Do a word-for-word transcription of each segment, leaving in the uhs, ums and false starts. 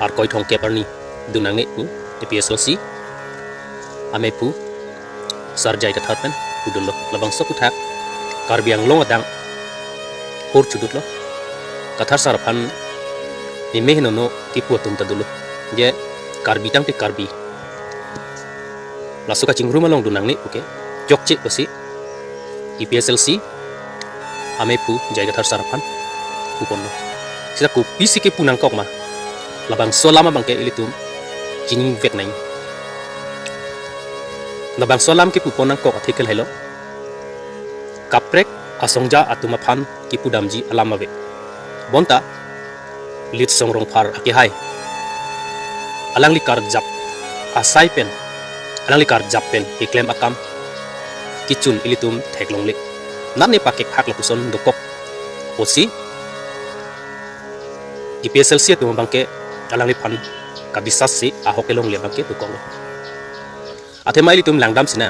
Arkoi thomkep arni dun nangne pu APHLC amei pu Sar J I Kathar pen pudunlo. Labangso aphuthak Karbi Anglong adang hor chudutlo. Kathar sar aphan meme henono kipu atum ta dolo. Je Karbi tangte Karbi. Laso kachingrum along dun nangne puke chokche pusi APHLC amei pu J I Kathar sar aphan puponlo. Seta kopisi kipu nangkok ma, labangso alam abangke ilitum chiningvek nang. Labangso alam kipupon nangkok athe ke lahelo. Kaprek asongja atum aphan kipudamji alam ave. Bonta Litsong Rongphar akehai alangli karjap asai pen, alangli karjap pen keklem akam kechun ilitum theklongle. Nane pakek hak lapuson dokok pusi APHLC atum abangke alangliphan kabisas si ahok kelongle abangke dokoklo. Athema ilitum langdam sina,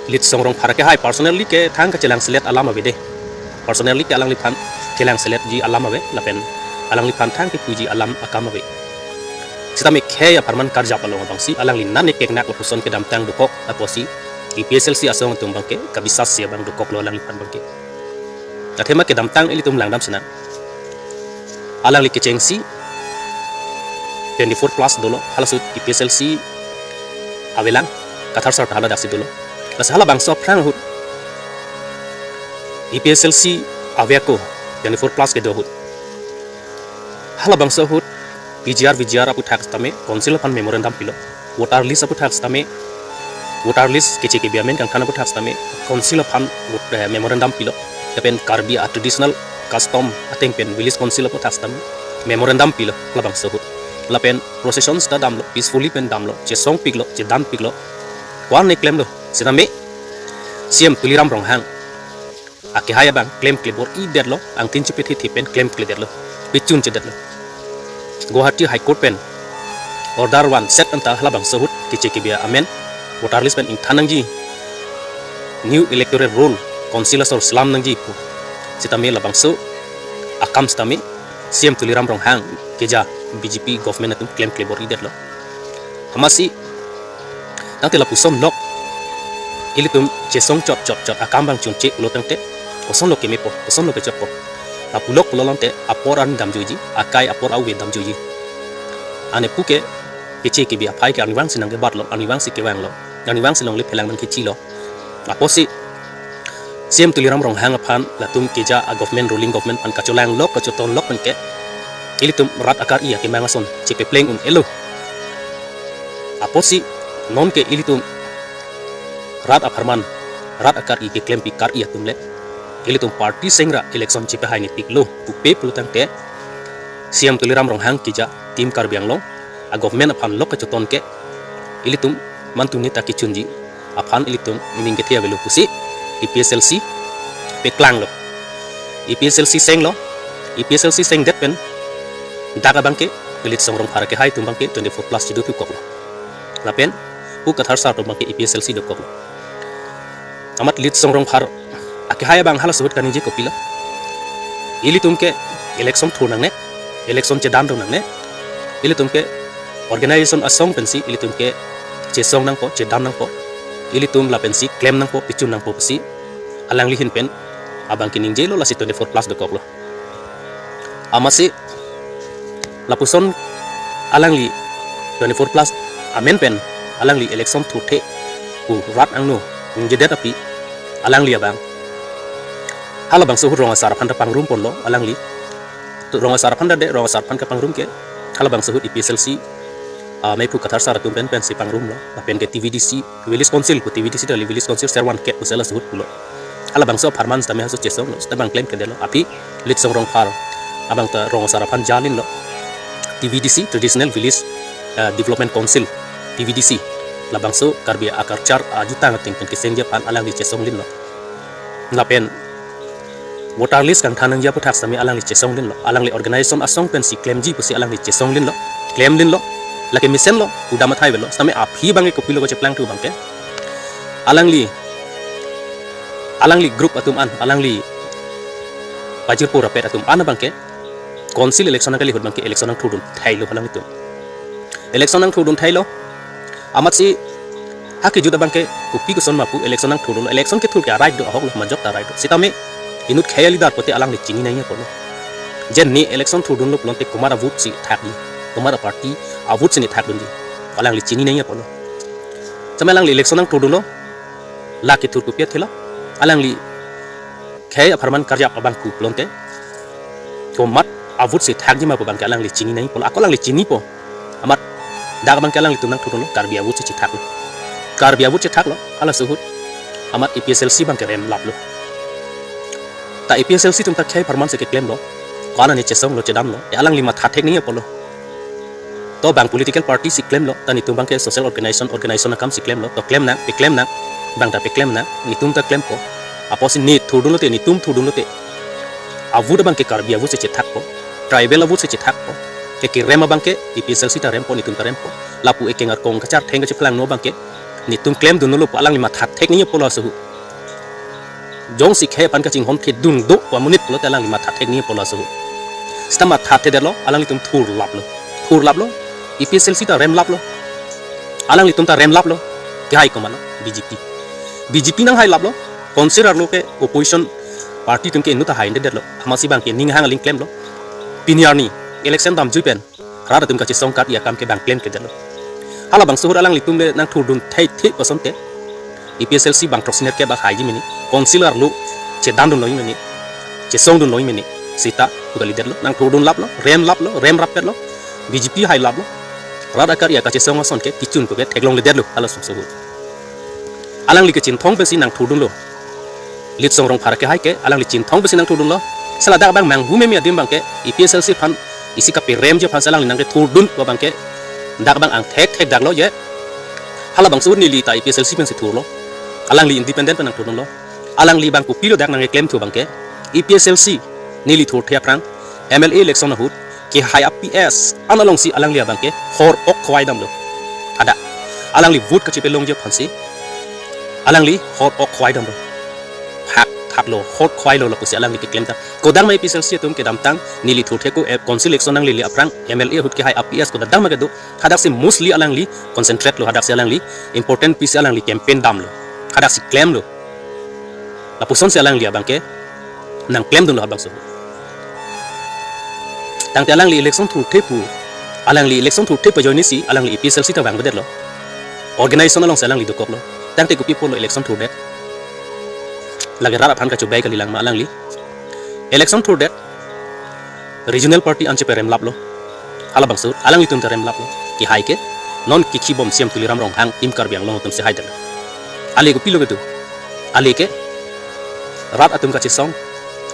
Litsong Rongphar akehai personally ke thang kachelangselet alam ave de. Personally ke alangliphan chelangseletji alam ave, lapen alangliphan thang kepuji alam akam ave. Sitame khei apharman karjap along abangsi alangli nane keknak lapuson kedamtang dokok apotsi APHLC asong atum abangke kabisas si abang dokoklo alangliphan abangke. Athema kedamtang ilitum langdam sina, alangli kechengsi twenty-four plus dolo, halaso ahut APHLC avelang, Kathar sar ta haladaksi dolo. Lasi halabangso aphrang ahut APHLC ave ako twenty-four plus kedo ahut. Halabangso ahut PGR VGR aphuthak sitame council aphan memorandum pilo. Voter list aphuthak sitame, voter list keche kebe amen kangthan aphuthak sitame council aphan vot-, eh, memorandum pilo. Lapen Karbi a traditional custom ateng pen village council aphuthak sitame memorandum pilo. Halabangso ahut lapen procession sita damlo, peacefully pen damlo, chesongpiklo, chedanpiklo, ko-an ne klemlo. Sitame CEM Tuliram Ronghang akehai abang klemkle bor-idetlo, angtin chepethethe pen klemkledetlo, pechun chedetlo. Guwahati High Court pen order van set anta halabangso ahut keche kebe amen voter list pen ingthan nangji, new electoral roll council asor selam nangji pu. Sitame labangso akam sitame CEM Tuliram Ronghang keja BJP government atum klemkle bor-idetlo. Amatsi tangte lapuson lok ilitum chesong chot chot chot akam abang chunche pulo tangte kosonlo kemepo, kosonlo kechokpo. Lapu lok pulo tangte apor an damjuiji, akai apor ave damjuiji. Ane puke keche kebe aphai ke arnivang si nangkebatlo, arnivang si kevanglo, arnivang si longle phelang nangkechilo. Apotsi CEM Tuliram Ronghang aphan latum keja a government, ruling government aphan kacholanglok kachotonlok penke ilitum rat akar-i akemang ason chepepleng un-elo. Apotsi nonke ilitum rat apharman, rat akar-i keklempi kar-i atum le ilitum party seng ra election chepehai nepiklo pupe pulo tangte CEM Tuliram Ronghang keja Team Karbi Anglong a government aphan lok kachoton ke ilitum mantu neta kechunji aphan ilitum ning kethe avelo pusi APHLC peklanglo. APHLC senglo, APHLC sengdet pen dak abangke Litsong Rongphar akehai atum abangke twenty-four plus chidu pu koklo. Lapen pu Kathar sar atum abangke APHLC dokoklo. Amat Litsong Rongphar akehai abang halaso ahut kaningje kopilo. Ilitum ke election thur nangne, election chedan rong nangne. Ilitum ke organization asong pensi ilitum ke chesong nangpo, chedan nangpo. Ilitum lapensi klem nangpo, pechun nangpo pusi alangli ahin pen abang keningjelo, lasi twenty-four plus dokoklo. Amatsi lapuson alangli twenty-four plus amen pen alangli election thurthe pu rat angno ningjedet aphi alangli abang halabangso ahut rong asar aphan ta pangrum ponlo alangli. Rong asar aphan ta de, rong asar aphan kapangrum ke halabangso ahut APHLC amei pu Kathar sar atum pen pensi pangrumlo, lapen ke TVDC, Village Council pu, TVDC ta kali, Village Council Servan Ket pu sela suhut pulo. Halabangso apharman sitame halaso chesonglo, sita abang klemkledetlo. Aphi Litsong Rongphar abang ta rong asar aphan jalinlo. TVDC, Traditional Village, eh, Development Council, TVDC, labangso Karbi a-culture ajutang ateng pen kesengji aphan alangli chesonglinlo. Lapen voter list kangthan nangji aputhak sitame alangli chesonglinlo. Alangli organization asong pensi klemji pusi alangli chesonglinlo, klemlinlo. Lake mesenlo, udam athai avelo. Sitame aphi abangke kopilo kacheplangthu abangke, alangli, alangli group atum an, alangli pajirpo rapet atum an abangke council election nangkali ahut abangke election nangthurdun thailo alanglitum. Election nangthurdun thailo. Amatsi ha kejut abangke kopi koson ma pu election nangthurdunlo. Election kethur ke a-right do, ahok lo, majok ta a-right do. Sitame inut khei a-leader pulote alangli chini nangji apotlo. Je ne election thurdunlo pulote komat a-vote si thakji, komat a-party a-vote si ne thakdunji, alangli chini nangji apotlo. Sitame alangli election nangthurdunlo, la kethur kopi athelo, alangli khei apharman karjap abang pu pulote komat a-vote si thakji ma pu abangke alangli chini nangji apotlo, ako alangli chinipo. Amat dak abangke alanglitum nangthurdunlo, Karbi a-vote si chethaklo. Karbi a-vote chethaklo, halaso ahut amat A P H L C abangke remlaplo. Ta A P H L C atum ta khei apharman si keklemlo, ko-an arni chesonglo, chedamlo, e alangli matha thek nangji apotlo. To bang political party si klemlo, ta netum abangke social organization, organization akam si klemlo, to klem nang, peklem nang, bang ta peklem nang, netum ta klempo. Apotsi ne thurdunlote, netum thurdunlote, a-vote abangke Karbi a-vote si chethakpo, tribal a-vote si chethakpo, ke kerem abangke A P H L C ta rempo, netum ta rempo. Lapu ekeng arkong kachartheng kacheplang no abangke netum klemdunlo pu alangli matha thek nangji apotlo halaso ahut. Jongsi khei aphan kachinghon thedun do pu amonit pulote alangli matha thek nangji apotlo halaso ahut. Sita matha thedetlo, alanglitum thurlaplo. Thurlaplo, A P H L C ta remlaplo. Alanglitum ta remlaplo. Kehai komatlo, B J P. B J P nanghailaplo. Council arlo ke opposition party atum ke inut ta haidedetlo. Amatsi abangke ning hang aling klemlo. Pini arni election damjui pen rat atum kachesong kat-i akam ke bang klemkledetlo. Halabangso ahut alanglitum le nangthurdun theithe pu asonte, A P H L C bang throksi nerkep bak haiji mene, council arlo chedandunlo mene, chesongdunlo mene, sita pu kalidetlo, nangthurdunlaplo, remlaplo, remrappetlo, B J P hailaplo, rat akar-i akachesong ason ke kechun pu ke theklongledetlo, halaso ahut. Alangli kachinthong pensi nangthurdunlo. Litsong Rongphar akehai ke alangli chinthong pensi nangthurdunlo. Sita ladak abang manghu meme adim abangke A P H L C aphan isi kaperemji aphansi alangli nangkethurdun pu abangke dak abang angthek thekdaklo je. Halabangso ahut neli ta A P H L C pensi thurlo. Alangli independent pen nangthurdunlo. Alangli abang kopilo dak nangkeklemthu abangke, A P H L C neli thurthe aphrang M L A election ahut kehai a-P S an alongsi alangli abangke hor-ok khowai damlo. Hadak alangli vote kachepelongji aphansi alangli hor-ok khowai damlo. Phak thatlo, hor khowailo lapusi alangli keklem ta. Kodang ma A P H L C atum kedamtang, neli thurthe ako, eh, council election nanglele aphrang M L A ahut kehai a-P S kodang ma kedo, hadaksi mostly alangli concentrate lo, hadaksi alangli important pisi alangli campaign damlo, hadaksi klemlo. Lapusonsi alangli abangke nangklemdunlo habangso. Tangte alangli election thurthe pu, alangli election thurthe pu ajoinesi alangli A P H L C ta vangvedetlo. Organization alongsi alangli dokoklo. Tangte kopi apotlo election thurdet? Lake rat aphan kachobai kalilang ma alangli? Election thurdet, regional party an cheperemlaplo. Halabangso alanglitum ta remlaplo. Kehai ke non kikhibom C M Tuliram Ronghang, Team Karbi Anglong atumsi haidetlo. Ale kopilo kedo? Ale ke rat atum kachesong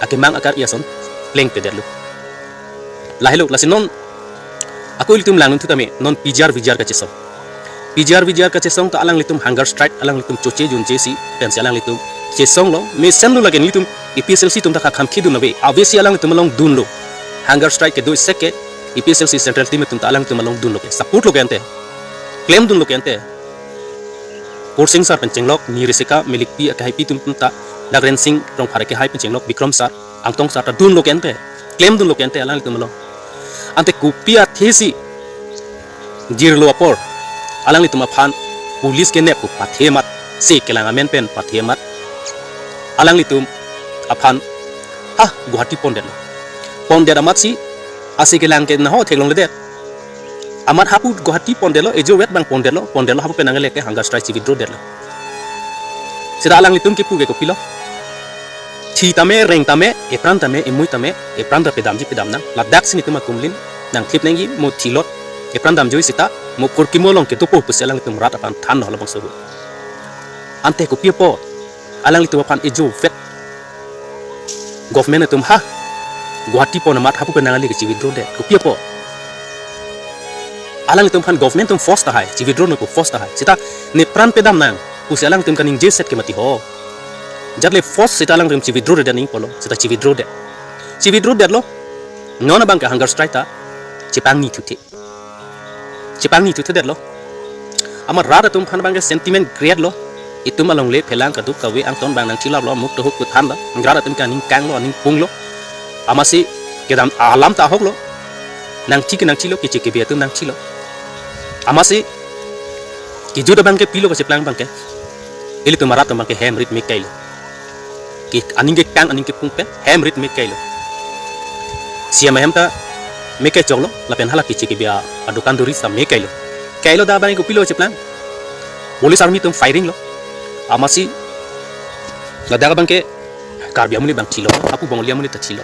akemang akar-i ason plengpledetlo. Lahelo, lasi non ako ilitum langdun thu tame, non P G R V G R kachesong. P G R V G R kachesong ta alanglitum hunger strike, alanglitum choche junche si pensi alanglitum chesonglo. Mesenlo lake nelitum A P H L C atum ta khakhamkhidun ave, avesi alanglitum along dunlo. Hunger strike kedo seke A P H L C central team atum ta alanglitum along dunlo ke, support lo ke ante, klemdunlo ke ante. Kursing Sar pen chenglok, Nirisika, Melikpi akehaipi atum ta, dak Rensing Rongphar akehai pen chenglok, Bikram Sar, Angtong Sar ta dunlo ke ante, klemdunlo ke ante alanglitum along. Ante kopi athesi jirlo apor alanglitum aphan police kenep pu pathe amat, si kelang amen pen pathe amat alanglitum aphan ha Guwahati pondetlo. Pondet amatsi ase kelang ke naho theklongledet. Amat hapu Guwahati pondetlo, ejovek abang pondetlo, pondetlo hapu penang le ke hunger strike chi-withdraw detlo. Sita alanglitum kepu ke kopilo? Thi tame, reng tame, epran tame, emui tame, epran ta pedamji pedam nang. Ladaksi netum akumlin nangthip nangji, mo thilot epran damjoi sita, mo kurkimo along kedopo pusi alanglitum rat aphan thanlo halabangso ahut. Ante kopi apot alanglitum aphan ejovek government atum ha Guwahati pon amat hapu penang le ke chi-withdraw det? Kopi apot? Alanglitum aphan government atum force tahai, chi-withdraw nangpo force tahai. Sita nepran pedam nang pusi alanglitum kaningje set ke mati ho. Jatle force sita alanglitum chi-withdraw det nangji apotlo, sita chi-withdraw det. Chi-withdraw detlo. Non abangke hunger strike ta chepangni thuthe. Chepangni thuthudetlo. Amat rat atum aphan abangke sentiment create lo. Itum alongle phelang kaduk kave angton abang nangchilaplo, muk tohuk kuthanlo. Rat atum ke aning kanglo, aning punglo. Amatsi kedam alam ta ahok lo. Nangthi ke nangthilo, keche kebe atum nangthilo. Amatsi kejut abangke pilo kacheplang abangke, ilitum arat atum abangke hem rit me kailo. Ke aning kekang aning kepung pen hem rit me kailo. C M ahem ta me kai choklo, lapen hala keche kebe a, adukan duri sa me kailo. Kailo dak abangke kopilo cheplang. Police army atum firing lo. Amatsi ladak abangke Karbi amonit abang thilo, apu Bongali amonit ta thilo.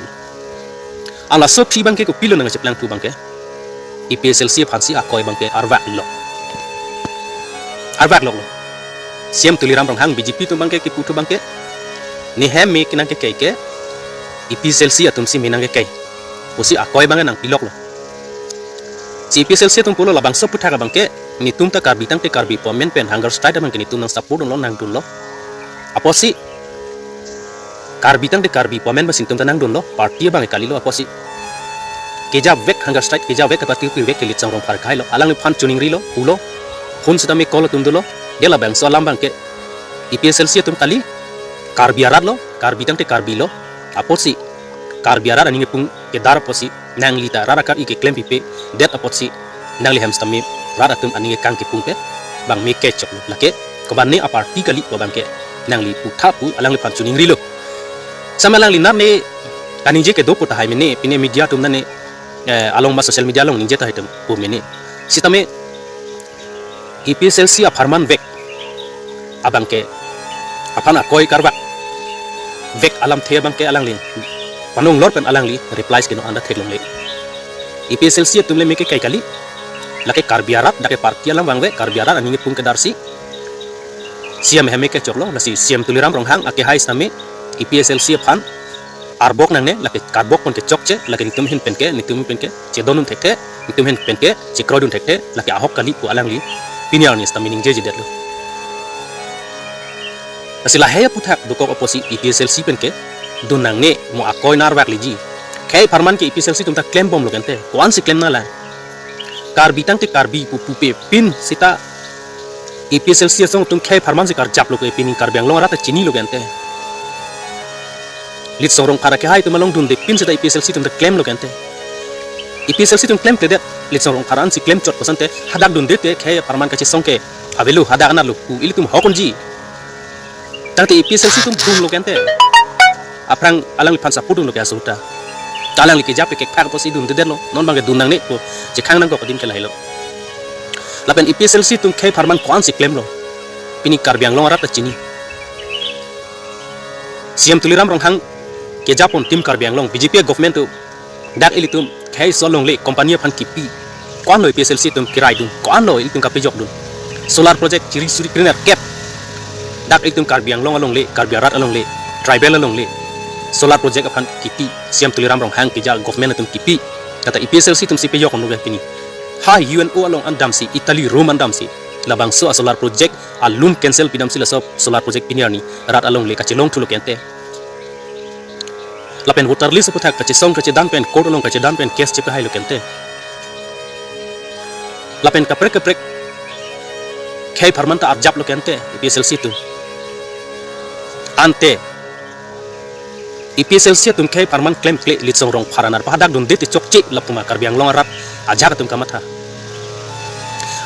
Halaso aphi abangke kopilo nangcheplang thu abangke, A P H L C aphansi akoi abangke arvak lo. Arvak loklo. C M Tuliram Ronghang B J P atum abangke kepu thu abangke, ne hem me kenangkekai ke A P H L C atumsi me nangkekai pusi akoi abangke nangpiloklo. Si A P H L C atum pulo labangso aphuthak abangke, netum ta Karbi tangte Karbi pu amen pen hunger strike abangke netum nang support dunlo, nangdunlo. Apotsi Karbi tangte Karbi pu amen pensi netum ta nangdunlo, party abangke kalilo apotsi. Kejavek hunger strike, kejavek ke party pirvek ke Litsong Rongphar kahailo, alangliphan choningrilo, pulo, phone sitame call atum dolo, de labangso alam abangke A P H L C atum kali, Karbi arat lo, Karbi tangte Karbi lo, apotsi Karbi arat aning kepung kedar apotsi nangli ta rat akar-i keklem pipedet apotsi nangli hem sitame rat atum aning kekang kepung pen abang me kai choklo. Lake komatne aparty kali pu abangke nangli putha pu alangliphan choningrilo. Sitame alangli nar ne kaningje kedo pu tahai mene, pine media atum nane, eh, along ma social media along ningje tahai atum pu mene. Sitame A P H L C apharman vek abangke, aphan akoi karvak vek alamthe abangke alangli panong lor pen alangli reply ke no anda theklongle. A P H L C atum le me kekai kali, lake Karbi arat, lake party alam vangve, Karbi arat aning kepung kedarsi C M ahem me kai choklo, lasi C M Tuliram Ronghang akehai sitame A P H L C aphan arbok nangne, lake karbok pon kechokche, lake netum ahin penke, netum ahin penke chedondun thekthe, netum ahin penke chekroidun thekthe, lake ahok kali pu alangli pini arni sitame ningjejedetlo. Lasi lahei aphuthak dokok apotsi A P H L C penke dun nangne, mo akoi nar vak liji. Khei apharman ke A P H L C atum ta klembomlo kente, ko-ansi klem nanglang. Karbi tangte Karbi pu pupe pin sita A P H L C asong atum khei apharman si karjaplo ke pini Karbi Anglong arat ta chinilo kente. Litsong Rongphar akehai atum along dunde pin sita A P H L C atum ta klemlo kente. A P H L C atum klemkledet, Litsong Rongphar ansi klem chot pu asonte hadak dunde te khei apharman kachesong ke avelo, hadak anatlo pu ilitum ahok unji. Tangte A P H L C atum dunlo kente. Aphrang alangliphan support dunlo ke aso ta. Ta alangli keja pekekphak apotsi dundedetlo. Non abangke dun nangne pu chekhang nangkok adim ke lahailo. Lapen A P H L C atum khei apharman ko-ansi klemlo, pini Karbi Anglong arat ta chini. C M Tuliram Ronghang kejapon Team Karbi Anglong, B J P government atum dak ilitum khei aso alongle company aphan kipi, ko-anlo A P H L C atum kiraidun, ko-anlo ilitum kapejokdun. Solar project chiri suri krenerkep dak ilitum Karbi Anglong alongle, Karbi arat alongle, tribal alongle solar project aphan kipi, C M Tuliram Ronghang keja government atum kipi. Kata A P H L C atumsi pejokdunlo ke pini. Ha U N O along an damsi, Italy Rome an damsi labangso a solar project a loan cancel pidamsi laso solar project pini arni rat alongle kachelong thulo kente. Lapen voter list aphuthak kachesong kachedan pen, court along kachedan pen case chepehailo kente. Lapen kaprek kaprek khei apharman ta arjaplo kente A P H L C atum. Ante A P H L C atum khei apharman klemkle Litsong Rongphar anerpa hadak dunde te chokche lapu ma Karbi Anglong arat ajahak atum kamatha.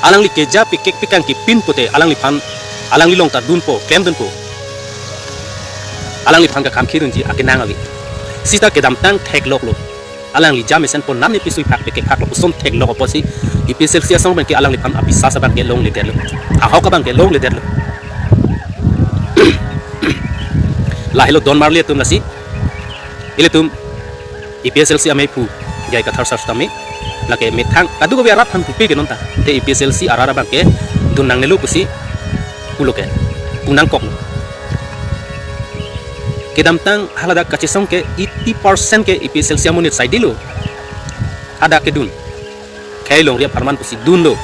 Alangli keja pekek pekang kepin pute alangliphan, alangli along ta dunpo, klemdunpo. Alangliphan kakham khirunji akenang ave. Sita kedamtang thekloklo. Alangli jam mesen pon namne pisui phak pekekphaklo puson theklok apotsi A P H L C asong abangke alangliphan abiswas abangke longledetlo. Ahok abangke longledetlo. Lahelo don marli atum lasi. Ilitum A P H L C amei phu jai kathar sar sitame lake methang kadokave arat aphan pupe ke non ta. Te A P H L C arat abangke dun nangnelo pusi pulo ke, pu nangkoklo. Kedamtang haladak kachesong ke eighty percent ke A P H L C amonit saidelo. Hadak kedun. Khei longri apharman pusi dunlo.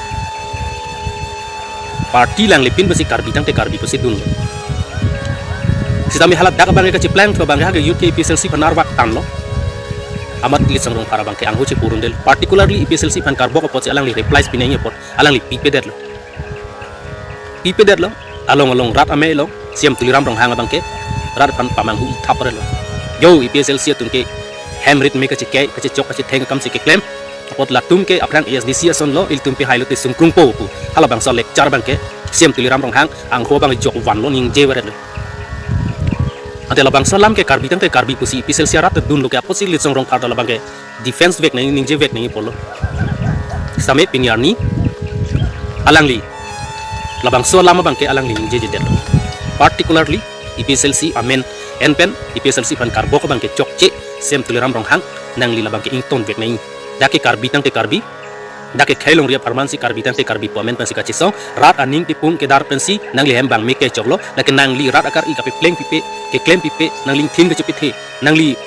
Party langle pin pusi Karbi tangte Karbi pusi dunlo. Sitame haladak abangke kacheplang thu abangke ha ke U K A P H L C aphan arvak tanlo. Amat Litsong Rongphar abangke angho chepurundel. Particularly A P H L C aphan karbok apotsi alangli replies pinangji apot alangli pipedetlo. Pipedetlo. Along along rat amei lo. C M Tuliram Ronghang abangke rat aphan pamanghu ithap relo. Yo A P H L C atum ke hem rit me kacheke, kachechok kachetheng akam si keklem. Apot latum ke aphrang A S D C ason lo, ilitum pehai lote sungkrungpo pu halabangso lecture abangke C M Tuliram Ronghang angho abang jok vanlo, ningje veretlo. Ante labangso alam ke Karbi tangte Karbi pusi A P H L C arat dunlo ke apotsi Litsong Rongphar ta labangke defense vek nangji, ningje vek nangji pulo. Sitame pini arni alangli labangso alam abangke alangli ningjejedet. Particularly A P H L C amen en pen A P H L C aphan karbok abangke chokche C M Tuliram Ronghang, nangli labangke ington vek nangji. Dak ke Karbi tangte Karbi, dak ke khei longri apharman si Karbi tangte Karbi pu amen pensi kachesong, rat aning kepung kedar pensi nangli hem abang me kechoklo, lake nangli rat akar-i kapepleng pipe, keklem pipe, nangli ingthin kachepethe, nangli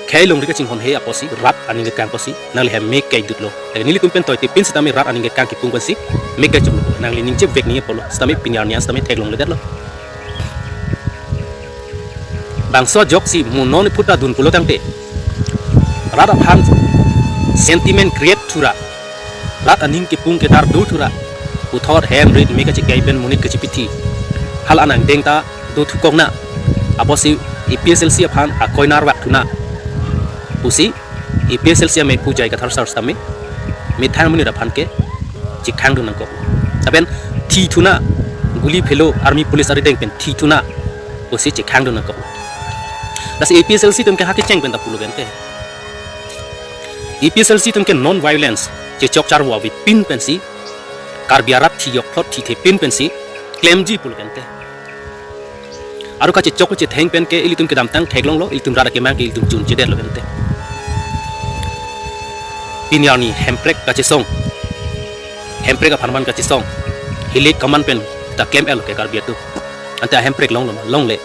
khei longri kachinghon he apotsi, rat aning kekang apotsi nangli hem me kejutlo. Lake nelitum pen toitipin sitame rat aning kekang kepung pensi me kechoklo. Nangli ningje vek nangji pulo. Sitame pini arni an sitame theklongledetlo. Bangso ajoksi mo non phuta dun pulo tangte rat aphan sentiment create thura, rat aning kepung kedar do thura, puthot hem rit me kacheke pen monit kachepethe, hala nangdeng ta do thukok na, apotsi A P H L C aphan akoi narwak thu na pusi A P H L C amei pujai kathar sar sitame methang monit aphan ke chekhang dun nangkok. Lapen thi thu na, guli phelo, army police arideng pen thi thu na pusi chekhang dun nangkok. Lasi A P H L C atum ke ha kecheng pen ta pulo gente. A P H L C atum ke non violence, chechok charvo avepin pensi, Karbi arat thi jok phlot thithepin pensi klemji pulo gente. Aru kachechok kachetheng pen ke ilitum kedamtang theklonglo, ilitum rat akemang ke ilitum chunchedetlo gente. Pini arni hemprek kachesong, hemprek apharman kachesong, hilik kaman pen ta klem-etlo ke Karbi atum. Ante ahemprek longlo ma? Longle.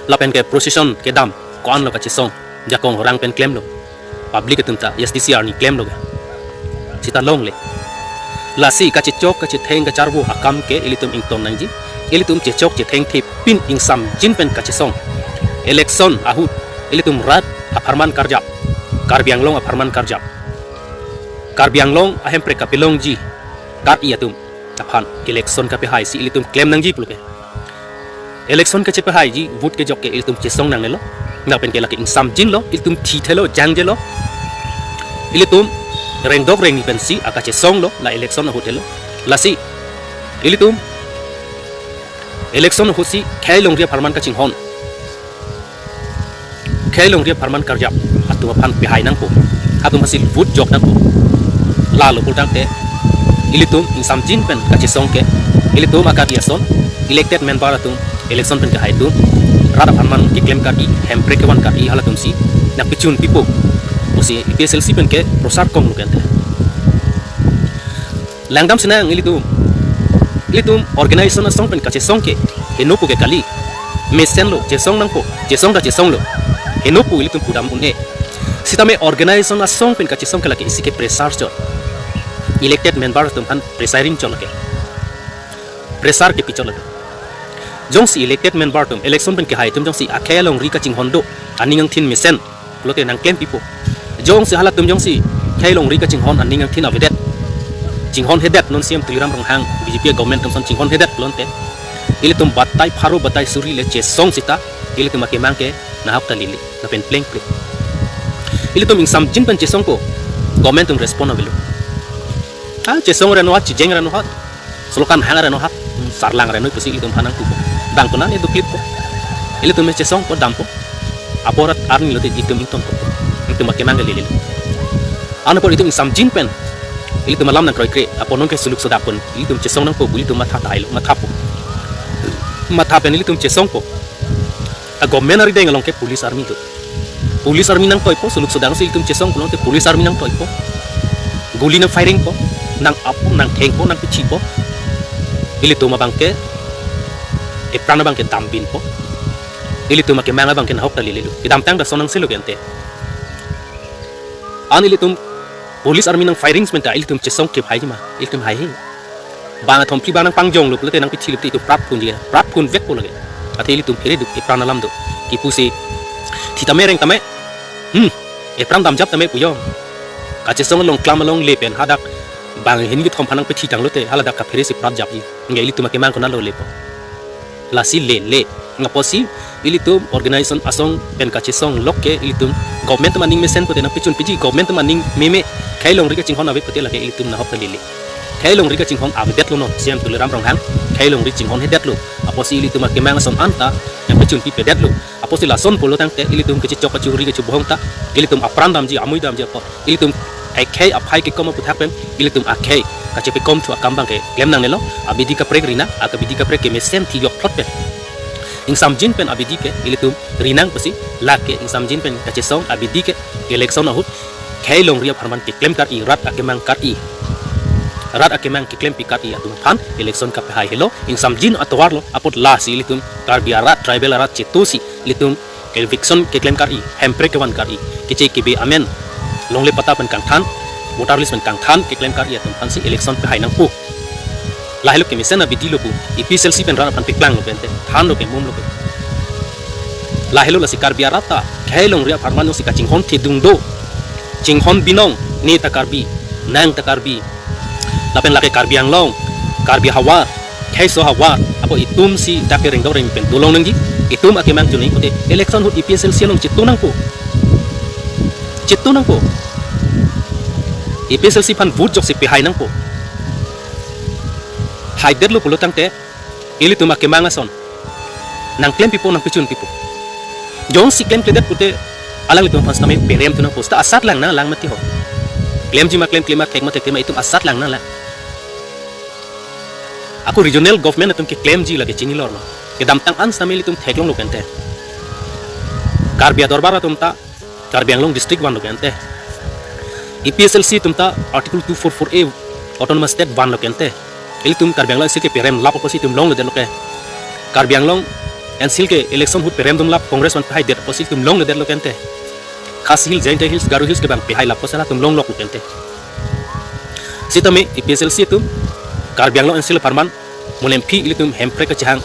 Lapen ke procession kedam ko-anlo kachesong, jakong horang pen klemlo. Public atum ta A S D C arni klemlo ke. Sita longle. Lasi kachechok kachetheng kacharvo akam ke ilitum ington nangji. Ilitum chechok chethengthepin ingsamjin pen kachesong. Election ahut ilitum rat apharman karjap, Karbi Anglong apharman karjap, Karbi Anglong ahemprek kapelongji kar-i atum aphan election kapehaisi ilitum klem nangji pulo ke. Election kachepehaiji, vote kejok ke ilitum chesong nangnelo. Lapen ke lake ingsamjinlo, ilitum thithelo, jangjelo. Ilitum rengdok rengni pensi akachesonglo, la election ahut helo. Lasi ilitum election ahutsi khei longri apharman kachinghon, khei longri apharman karjap atum aphan pehai nangpo, atum aphansi vote jok nangpo. Lalo pulotangte ilitum ingsamjin pen kachesong ke, ilitum akar-i ason, elected member atum, election pen kehai atum, rat apharman keklem kar-i, hemprek kevan kar-i halatumsi nangpechun pipo pusi A P H L C pen ke prosar konglo gente. Langdam sinang ilitum. Ilitum organization asong pen kachesong ke henopu ke kali. Mesenlo, chesong nangpo, chesong ta chesonglo, henopu ilitum pudam un-e. Sitame organization asong pen kachesong ke lake isi ke pressure chot. Elected member atum aphan pressuring chot lake. Pressure kepi chot lake. Jongsi elected member atum, election pen kehai atum jongsi akhei alongri kachinghon do, aning angthin mesen pulote nangklem pipo. Jongsi halatum jongsi khei longri kachinghon aning angthin avedet, chinghonhedet, non C M Tuliram Ronghang B J P government atum ason chinghonhedet pulote, ilitum batai pharo batai suri le chesong sita, ilitum akemang ke nahok ta lele, lapen plengple. Ilitum ingsamjin pen chesongpo, government atum respond avelo. Ah, chesong reno hat, chijeng reno hat, solokan hang reno hat, hmm, sarlang reno pusi ilitum aphan nangpupo. Bang kona ne duklit po. Ilitum chesongpo, dampo. Apor rat arni lote ilitum ingtonpo. Ilitum akemang ke lele. Anpor ilitum ingsamjin pen ilitum alam nangkroikre. Apor non ke suluk sodak pon ilitum chesong nangpo, ilitum matha tahailo, mathapo. Matha pen ilitum chesongpo. A government arideng along ke police army do. Police army nangtoipo, suluk sodang si ilitum chesong pulote police army nangtoipo. Guli nangfiring po, nang-appo, nangthengpo, nangpithipo. Ilitum abang ke, epran abang ke dambinpo. Ilitum akemang abang ke nahok ta lelelo. Kedamtang ta sonang selo gente. An ilitum police army nangfiring sementa ilitum chesong kip haiji ma, ilitum haihe. Bang athom phli bang nangpangjonglo pulote nangpithi lote itum prat phunji, prat phun vekpo lake. Athe ilitum phere duk epran alam do. Kipusi thitame reng tame. Hmm. Epran damjap tame pujong. Kachesong along klam along le pen hadak bang hini kethom aphan nangpithi tanglote haladak kaphere si prat japji. Nge ilitum akemang konatlo lepo. Lasi lele. Apotsi ilitum organization asong pen kachesong lok ke ilitum government atum aning mesen pute nangpachun piji, government atum aning meme, khei longri kachinghon ave pute lake ilitum nahok ta lele. Khei longri kachinghon avedetlo non, C M Tuliram Ronghang khei longri chinghonhedetlo. Apotsi ilitum akemang ason anta nangpachun pipe detlo. Apotsi lason pulo tangte ilitum kachechok kachuri kachibohong ta, ilitum apran damji, amui damji apot, ilitum akhei aphai kekom aputhak pen ilitum akhei kachepekom thu akam abang ke klem nangnelo. Abidi kaprek ri nang, akabidi kaprek kemesen thi jokplot pen ingsamjin pen abidi ke ilitum ri nang pusi, lake ingsamjin pen kachesong abidi ke election ahut khei longri apharman keklem kar-i, rat akemang kar-i, rat akemang keklempi kar-i atum aphan election kapehai helo, ingsamjin atovar lo. Apot lasi ilitum Karbi arat, tribal arat chetu si ilitum eviction keklem kar-i, hemprek kevan kar-i, keche kebe amen longle patta pen kangthan, voter list pen kangthan keklem kar-i atum aphansi election pehai nangpo. Lahelo kemesen abidi lo pu, A P H L C pen rat aphan peklanglo pen te, thanlo ke mumlo ke. Lahelo lasi Karbi arat ta khei longri apharman jongsi kachinghon thedung do, chinghon binong, ne ta Karbi, nang ta Karbi, lapen lake Karbi Anglong, Karbi havar, kheiso havar, apot itum si dak ke rengdok reng pen dolong nangji, itum akemang chunai pute election ahut A P H L C along chetu nangpo. Chetu nangpo. A P H L C aphan vote joksi pehai nangpo. Haidetlo pulo tangte ilitum akemang ason nangklem pipo, nangpachun pipo. Jongsi klemkledet pute alanglitum aphan sitame perem thu nangpo, seta asat lang nanglang mati ho. Klemji ma klemkle ma, thek ma thekthe ma, itum asat lang nanglang. Ako regional government atum keklemji lake chinilor lo. Kedamtang an sitame ilitum theklonglo kente. Karbi adorbar atum ta Karbi Anglong district vanlo kente. A P H L C atum ta Article two four four A Autonomous State vanlo kente. Ilitum Karbi Anglong N C L keperem lap apotsi itum longledetlo ke. Karbi Anglong N C L ke election ahut peremdun lap, Congress aphan pehaidet apotsi itum longledetlo kente. Khasi Hills, Jaintia Hills, Garo Hills kevang pehai lap apotsi latum longloklo kente. Sitame A P H L C atum Karbi Anglong N C L apharman mo lemphi ilitum hemprek kachehang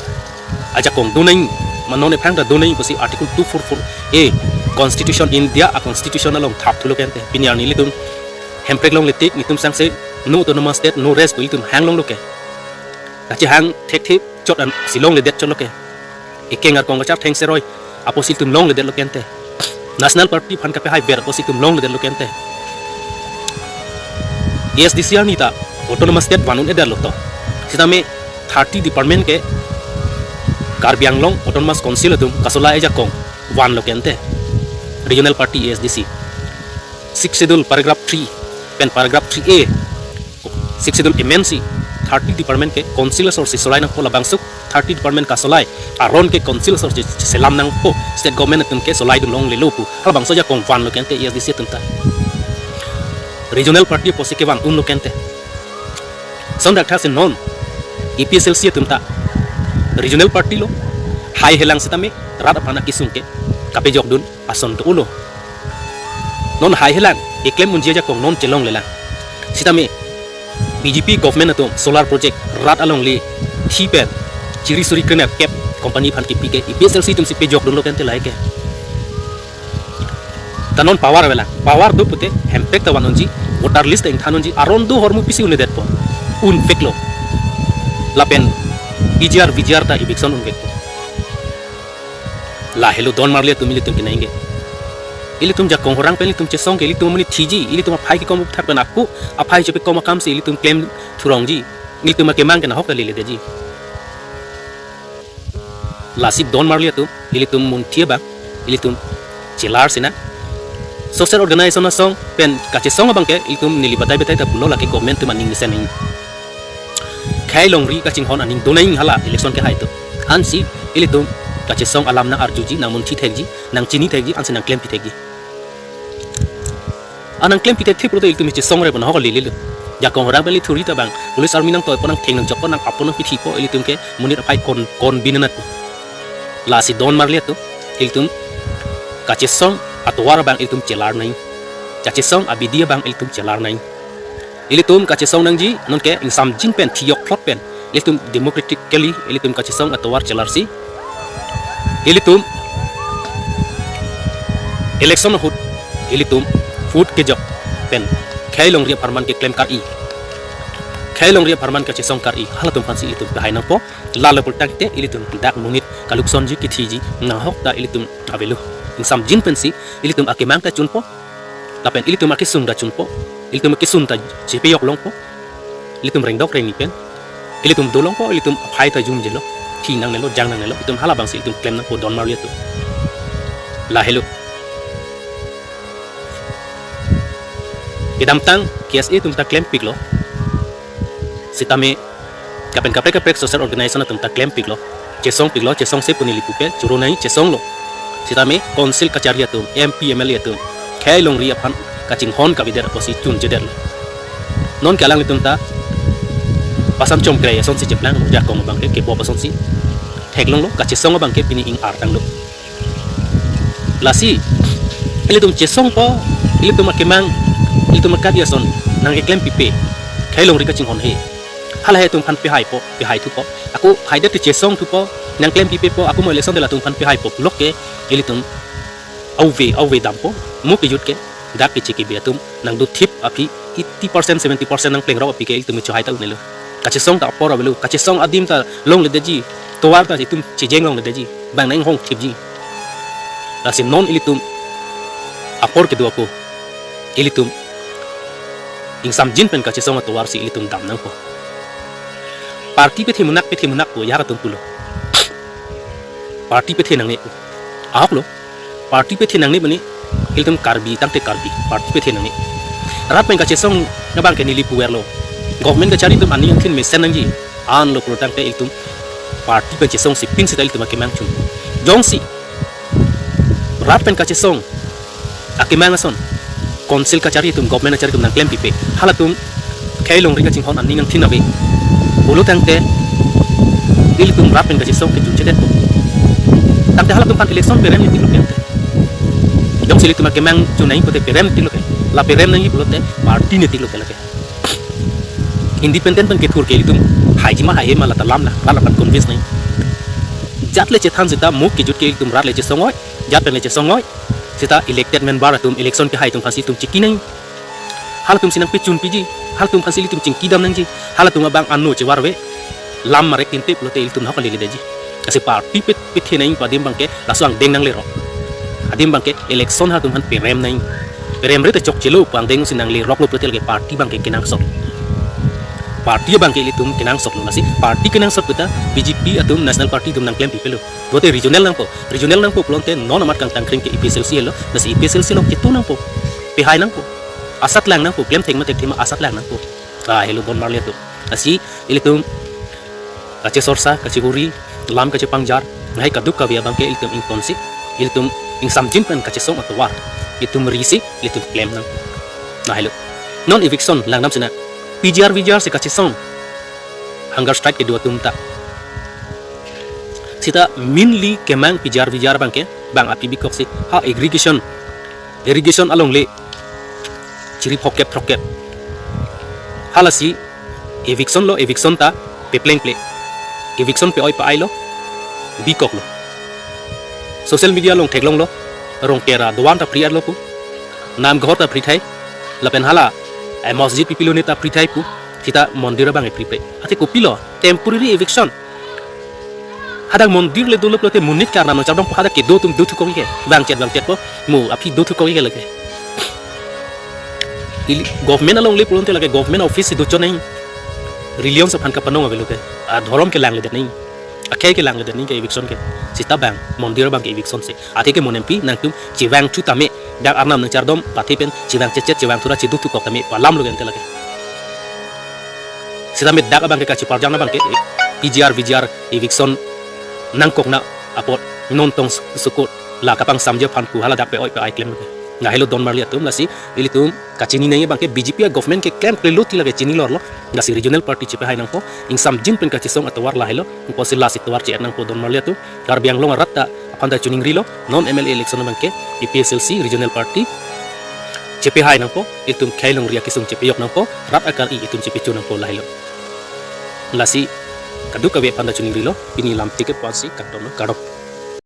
ajakong donang, ma non aphrang ta donang pusi Article two four four A Constitution, India a-constitution along thap thulo kente. Pini arni ilitum hemprek longle tik, netum sangse no autonomous state, no rest pu ilitum hanglonglo ke. Kachehang thekthe chot ansi longledet chotlo ke. Ekeng arkong kachar thengseroi apotsi itum longledetlo kente. National Party aphan kapehaiver apotsi itum longledetlo kente. A S D C arni ta autonomous state van-un-edetlo to. Sitame thirty department ke Karbi Anglong Autonomous Council atum kasolai ajakong vanlo kente. Regional Party A S D C. Sixth Schedule paragraph three pen paragraph three A, Sixth Schedule amend si thirty department ke council asor si solai nangpo. Labangso thirty department kasolai aron ke council asor si selam nangpo, state government atum ke solaidun longlelo pu halabangso ajakong vanlo kente A S D C atum ta. Regional party apotsi kevan-unlo kente. Lason thakthak si non A P H L C atum ta regional party lo, haihelang sitame rat aphan akesung ke kapejokdun ason do-olo. Non haihelang, keklem unji ajakong non chelonglelang. Sitame B J P government atum solar project rat alongle thi pen chiri suri krenerkep company aphan kepi ke A P H L C atum si pejokdunlo kente lahai ke. Ta non power avelang, power do pute hemprek ta van-unji, voter list ta ingthan-unji, aron do ahormu pisi un-edetpo, unveklo. Lapen P G R, V G R ta eviction unvekpo. Lahelo don marli atum ilitum kenangke. Ilitum jakong horang pen ilitum chesong ke, ilitum amonit thiji, ilitum aphai kekom aputhak pen ako aphai chepekom akam si ilitum klem thurongji. Ilitum akemang ke nahok ta leledetji. Lasi don marli atum, ilitum munthi abang ilitum chelar sinang. Social organization asong pen kachesong abang ke ilitum neli batai batai ta pulo, lake government atum aning mesen nangji. Khei longri kachinghon aning donang hala election kehai atum. Ansi ilitum kachesong alam nang-arjuji, nangmunthi thekji, nangchini thekji, ansi nangklempi thekji. Anang klempi thekthip pulote ilitum chesong re pon hok lelelo. Jakong horang pen ili thuri ta bang police army nangtoipo, nangtheng nangchokpo, nang-appo nangpithipo, ilitum ke monit aphai kon, kon binanat. Lasi don marli atum, ilitum kachesong atovar abang ilitum chelar nangji. Kachesong abidi abang ilitum chelar nangji. Ilitum kachesong nangji, nonke ingsamjin pen, thiyok phlot pen, ilitum democratically ilitum kachesong atovar chelarsi, ilitum election ahut ilitum vote kejok pen khei longri apharman keklem kar-i. khei longri apharman kachesong kar-i halatum aphansi ilitum pehai nangpo. Lalo pulotangte ilitum dak monit kaluksonji kethiji nanghok ta ilitum avelo. Ingsamjin pensi ilitum akemang ta chunpo. Lapen ilitum akesung ta chunpo. Ilitum akesung ta chepejok longpo. Ilitum rengdok rengni pen ilitum dolongpo, ilitum aphai ta jumjelo. Thi nangnelo, jang nangnelo. Itum hala abangsi ilitum klem nangpo don marli atum. Lahelo. Kedamtang K S A atum ta klempiklo. Sitame kapen kaprek kaprek social organization atum ta klempiklo. Chesongpiklo, chesongse pu neli pupe, choro nai chesonglo. Sitame council kachari atum, M P, M L A atum, khei longri aphan kachinghon kavedet apotsi chunchedetlo. Nonke alanglitum ta pasam chomkre asonsi cheplanglo, jakong abangke kebop asonsi theklonglo, kachesong abangke pini ing-artanglo. Lasi ilitum chesongpo, ilitum akemang, ilitum akat ason nangkeklem pipe, khei longri kachinghon he. Hala he atum aphan pehaipo, pehai thupo. Ako haida te chesong thupo, nangklem pipepo, ako mo election de latum aphan pehaipo puloke ilitum auve, auve dampo, mo kejut ke dak keche kebe atum nangdothip aphi eighty percent, seventy percent nangplengrok aphi ke ilitum chohai ta unelo. Kachesong ta apor avelo, kachesong adim ta longledetji, tovar ta itum chejeng longledetji, bang nanghong thipji. Lasi non ilitum apor kedo apo, ilitum ingsamjin pen kachesong atovarsi ilitum dam nangpo. Party pethe munak, pethe munak pu ajahak atum pulo. Party pethe nangne pu. Ahoklo. Party pethe nangne mane ilitum Karbi tangte Karbi. Party pethe nangne. Rat pen kachesong abangke neli puverlo. Government kachari atum aning angthin mesen nangji. Anlo pulotangte ilitum party pen chesongsi pin seta ilitum akemang chun. Jongsi rat pen kachesong akemang ason council kachari atum, government kachari atum nangklem pipe, halatum khei longri kachinghon aning angthin ave pulotangte ilitum rat pen kachesong ke chunchedet. Tangte halatum aphan election perem netiklo ke ante. Jongsi ilitum akemang chun nai pote perem netiklo ke. La perem nangji pulote party netiklo ke lake. Independent pen kethur ke ilitum haiji ma haihe ma lata lam la, la lapan convince nai. Jat le chethan seta mo kejut ke ilitum rat le chesong oi, jat pen le chesong oi. Seta elected member atum, election kehai atum aphansi itum chingki nang. Halatumsi nangpechun piji, halatum aphansi ilitum chingki dam nangji, halatum abang ano chevarve. Lam marek tinte pulote ilitum nahok kaliledetji. Lasi party pet pethe nang pu adim abangke laso angdeng nanglerok. Adim abangke election halatum aphan perem nang. Peremre ta chokchelo pu angdengsi nangleroklo pulote lake party abangke kenangsot. Party abangke ilitum kenangsotlo, lasi party kenangsot puta B J P atum, National Party atum nangklem pipelo. Pulote regional nangpo, regional nangpo pulote non amat kangtangkring ke A P H L C helo, lasi A P H L C along chetu nangpo, pehai nangpo, asatlang nangpo, klem thek ma thekthema asatlang nangpo. Lahelo don marli atum. Lasi ilitum kachesorsa, kachevuri, lam kachepangjar, lahai kaduk kave abangke ilitum ingtonsik, ilitum ingsamjin pen kachesong atovar, itum risi, ilitum klem nang. Lahelo. Non eviction langdam sina, P G R V G R si kachesong, hunger strike kedo atum ta. Seta mainly kemang P G R V G R abangke, bang aphi bikoksi ha irrigation, irrigation alongle chiri phokep phokep. Halasi eviction lo, eviction ta peplengple. Eviction pe-oi pe-ailo, bikoklo. Social media along theklonglo, Rongker adovan ta phri-etlo pu, namghor ta phri thai, lapen hala, eh, masjid pipilone ta phri thai pu, seta mondir abang e phriple. Athe kopilo, temporary eviction. Hadak mondir le dolo pulote monit ke arnam nangchardom pu hadak kedo atum dothukok ke. Bang chet bang chet po. Mo aphi dothukok ke lake. Ili government alongle pulote lake government office si dochot nang. Religion aphan kapanong avelo ke. Adhorom ke langledet nang. Akhei ke langledet nang ke eviction ke. Seta bang mondir abangke eviction si. Athe ke mon M P nangtum chevang chu tame. Dak arnam nangchardom pathe pen chevang chechet chevang thura chedothukok tame pu alamlo ke ante lake. Sitame dak abangke kacheparjang abangke P G R V G R eviction nangkokna apot non tong sukut la kapangsamji aphan pu hala dak pe-oi pe-ai klem. Lahelo don marli atum, lasi ilitum kachini nang abangke B J P a government ke klemklelo ti lake chini lorlo, lasi regional party chepehai nangpo, ingsamjin pen kachesong atovar lahelo, pusi lasi tovar che-et nangpo don marli atum. Karbi Anglong arat ta aphan ta chiningrilo, non M L A election abangke A P H L C regional party chepehai nangpo, itum khei longri akesung chepejok nangpo, rat akar-i itum chepecho nangpo lahelo. Lasi kaduk kave aphan ta chiningrilo, pini lam ticket pusi kangtonlo, kardom.